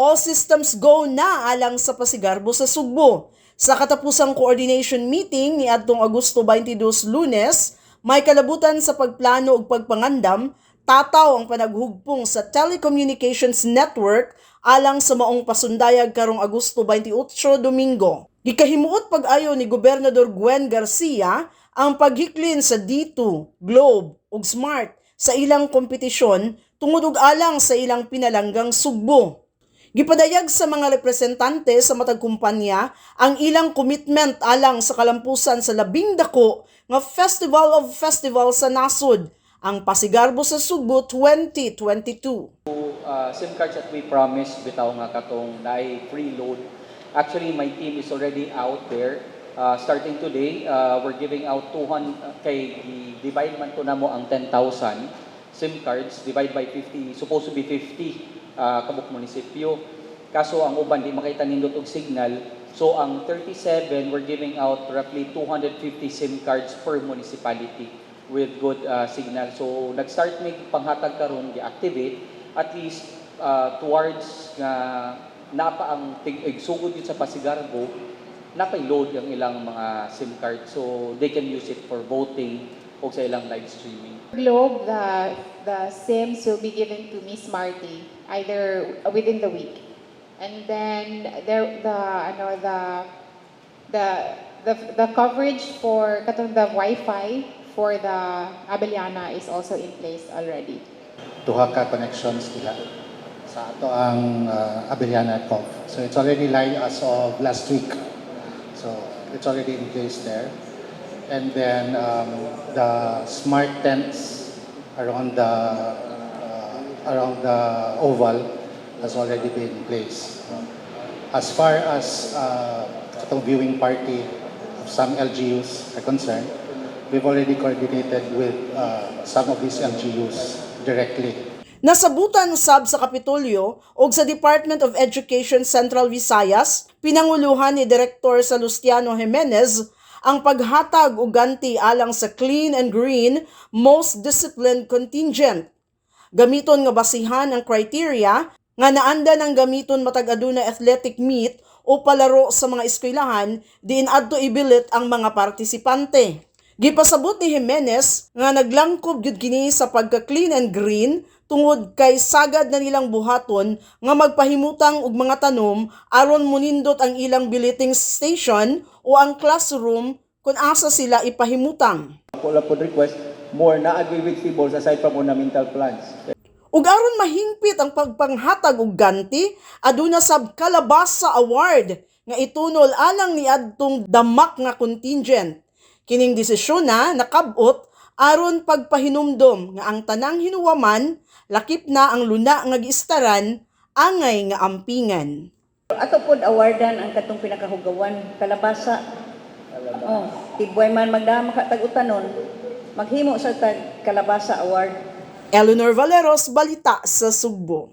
All systems go na alang sa Pasigarbo sa Sugbo. Sa katapusang coordination meeting ni adtong Agosto 22, Lunes, may kalabutan sa pagplano ug pagpangandam, tataw ang panaghugpong sa telecommunications network alang sa maong pasundayag karong Agosto 28, Domingo. Gikahimuot pag-ayo ni Gobernador Gwen Garcia ang paghiklin sa D2, Globe ug Smart sa ilang kompetisyon tungod ug alang sa ilang pinalanggang Sugbo. Gipadayag sa mga representante sa matag kumpanya ang ilang commitment alang sa kalampusan sa labing dako nga Festival of Festivals sa nasod, ang Pasigarbo sa Sugbo 2022. SIM cards that we promised bitaw nga katong naay free load. Actually, my team is already out there. Starting today, we're giving out 200 kay divide man to namo ang 10,000 SIM cards divide by 50, supposed to be 50 kabuk munisipyo. Kaso ang uban di makita nindot og signal. So ang 37, we're giving out roughly 250 SIM cards per municipality with good signal. So nag-start mig panghatag karon, gi-activate at least towards nga napa ang tig sugod yun sa Pasigarbo, napay load ang ilang mga SIM card so they can use it for voting o sa ilang live streaming. Globe, the SIMs will be given to Miss Marty either within the week. And then there the ano the coverage for katong the Wi-Fi for the Abellana is also in place already. Duha ka connections nila sa ato ang Abellana Cov. So it's already live as of last week. So it's already in place there. And then the smart tents around the oval has already been in place. As far as atong viewing party of some LGUs are concerned, we've already coordinated with some of these LGUs directly. Nasabutan sab sa Kapitolyo og sa Department of Education Central Visayas, pinanguluhan ni Direktor Salustiano Jimenez, ang paghatag og ganti alang sa Clean and Green Most Disciplined Contingent. Gamiton nga basihan ang criteria nga naanda ng gamiton matag aduna athletic meet o palaro sa mga eskwelahan diin adto ibilit ang mga partisipante. Gipasabot ni Jimenez nga naglangkob gyud kini sa pagka clean and green tungod kay sagad na nilang buhaton nga magpahimutang og mga tanom aron munindot ang ilang billeting station o ang classroom kung asa sila ipahimutang. Ako lang po request, more na agree vegetables aside from ornamental plants. Ug aron mahingpit ang pagpanghatag og ganti, aduna sab Kalabasa Award nga itunol alang niadtong damak nga contingent. Kining desisyon na nakab-ot aron pagpahinumdom nga ang tanang hinuwaman, lakip na ang luna nga giistaran, angay nga ampingan. Ato pod awardan ang katong pinakahugawan, kalabasa. Oh, tibway man magdama ka tag utanon, maghimo sa tag Kalabasa Award. Eleanor Valeros, Balita sa Sugbo.